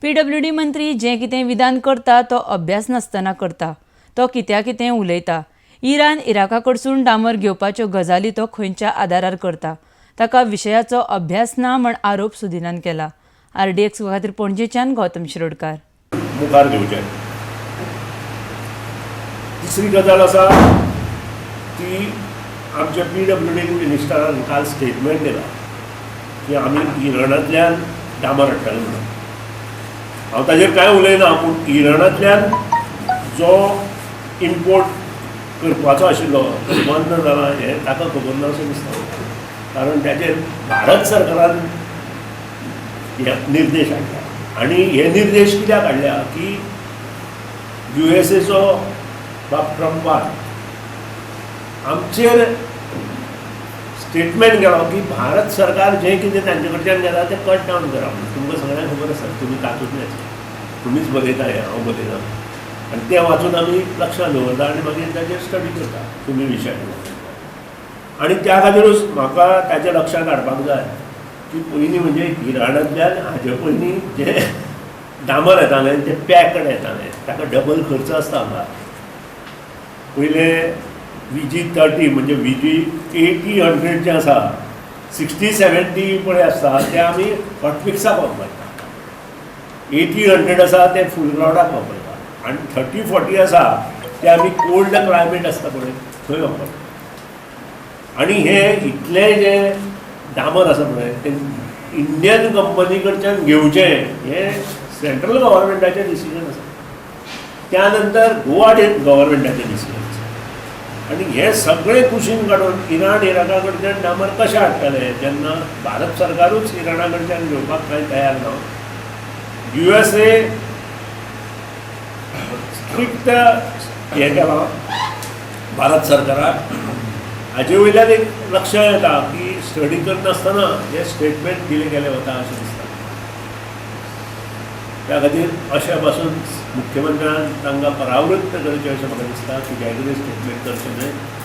PWD मंत्री जें कितें विधान करता तो अभ्यास नासतना करता. तो कित्या कितें उलयता. इराण इराका कडसून डांबर घेवपाच्यो गजाली तो खंयच्या आदारार करता? ताका विशयाचो अभ्यास ना म्हण आरोप सुदिनान केला. आरडीएक्स खातीर पणजेच्यान गौतम शिरोडकार. मुखार घेवचें. तिसरी गजाल आसा ती आमच्या पीडब्ल्यूडी मिनिस्टरान काल स्टेटमेंट दिला की आमी इराणांतल्यान डांबर हाडटले म्हणून. हांव ताजेर कांय उलयना, पूण इराणांतल्यान जो इम्पोर्ट करपाचो आशिल्लो तो बंद जाला हें ताका खबर ना अशें दिसता, कारण ताचेर भारत सरकारान हे निर्देश हाडल्या. आनी हे निर्देश कित्याक हाडल्या की युएसएचो बाब ट्रंपान आमचेर स्टेटमेंट केलो की भारत सरकार जें कितें तांचे कडच्यान घेता तें कट डावन करा म्हणून. तुमकां सगळ्यांक खबर आसा, तुमी तातूंतलेच, तुमीच बरयता हें, हांव बरयना. आनी तें वाचून आमी लक्षांत दवरता आनी मागीर ताचेर स्टडी करता तुमी विशय. आनी त्या खातीरूच म्हाका ताच्या लक्षांत हाडपाक जाय की पयलीं म्हणजे इराणांतल्यान हाजे पयलीं जे डांबर येतालें तें पॅकड येतालें. ताका डबल खर्च आसता हांगा. पयलें व्हीजी 30 म्हणजे व्हीजी 80 100 जें आसा, 60 70 पळय आसता, तें आमी हॉट मिक्साक वापरता. 80 100 आसा तें फूल ग्रावंडाक वापरता आनी 30 40 आसा तें आमी कोल्ड क्लायमेट आसता पळय थंय वापरता. आनी हें इतलें जें डांबर आसा पळय तें इंडियन कंपनी कडच्यान घेवचें हें सेंट्रल गव्हर्मेंटाचें डिसिजन आसा. त्या नंतर गोवा गव्हर्मेंटाचें डिसिजन आसा. आनी हें सगळें कुशीन काडून इराण इराका कडच्यान डांबर कशें हाडटले, जेन्ना भारत सरकारूच इराणा कडच्यान घेवपाक कांय तयार ना? युएसए स्ट्रिक्ट हें केलां भारत सरकाराक. हाजे वयल्यान एक लक्षात येता की स्टडी करनासतना हें स्टेटमेंट दिलें गेलें वता अशें दिसता. त्या खातीर अशें पासून मुख्यमंत्र्यान तांकां परावृत्त करचें अशें म्हाका दिसता की कितें स्टेटमेंट करचें न्हय.